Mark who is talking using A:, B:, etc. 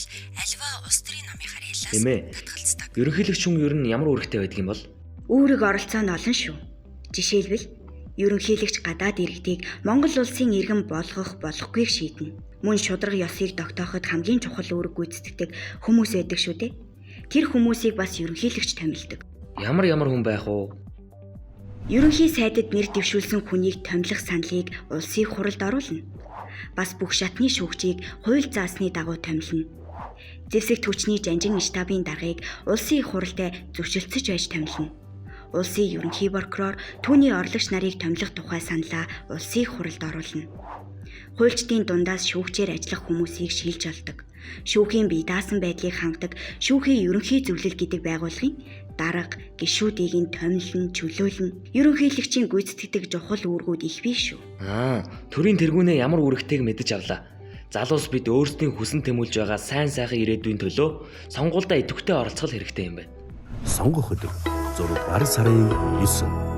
A: санал аливаа улс төрийн намын харьяалаас
B: Эмээ.
A: татгалздаг.
B: Ерөнхийлөгч хүн ер нь ямар үүрэгтэй байдаг юм бол?
C: Үүрэг оролцоо нь олон шүү. Жишээлбэл ерөнхийлөгч гадаад иргэдийг Монгол улсын иргэн болгох болохгүйг шийднэ. Мөн шударга ёсыг тогтооход хамгийн чухал үүрэг гүйцэтгэдэг хүмүүс байдаг шүү дээ. Тэр хүмүүсийг бас ерөнхийлөгч томилдог.
B: Ямар ямар хүн байх уу?
C: Ерөнхий сайдад нэр дэвшүүлсэн хүнийг томилох саналыг улсын хуралд оруулна. Бас бүх шатны шүүгчийг хууль заасны дагуу томилно. Зэвсэгт хүчний жанжин штабын даргаыг улсын их хуралтай зөвшөлдсөж байж томилно. Улсын ерөнхий прокурор түүний орлогч нарыг томилох тухай саналаа улсын их хуралд оруулна. Хуульчдын дундаас шүүгчээр ажиллах хүмүүсийг шилж олдог. Шүүхийн бие даасан байдлыг хангадаг шүүхийн ерөнхий зөвлөл гэдэг байгууллагын дарга гишүүдийг нь томилно, чөлөөлнө. Ерөнхийлөгчийн гүйцэтгэдэг чухал үүргүүд их биш шүү.
B: Аа, төрийн тэргүүнээ ямар үүрэгтэйг мэдэж авлаа. Залуус бид өөрсдийн хүсэн тэмүүлж байгаа сайн сайхан ирээдүйн төлөө сонгуульдаа идэвхтэй оролцох хэрэгтэй юм байна.
D: Сонгох өдөр 6 дугаар сарын 9.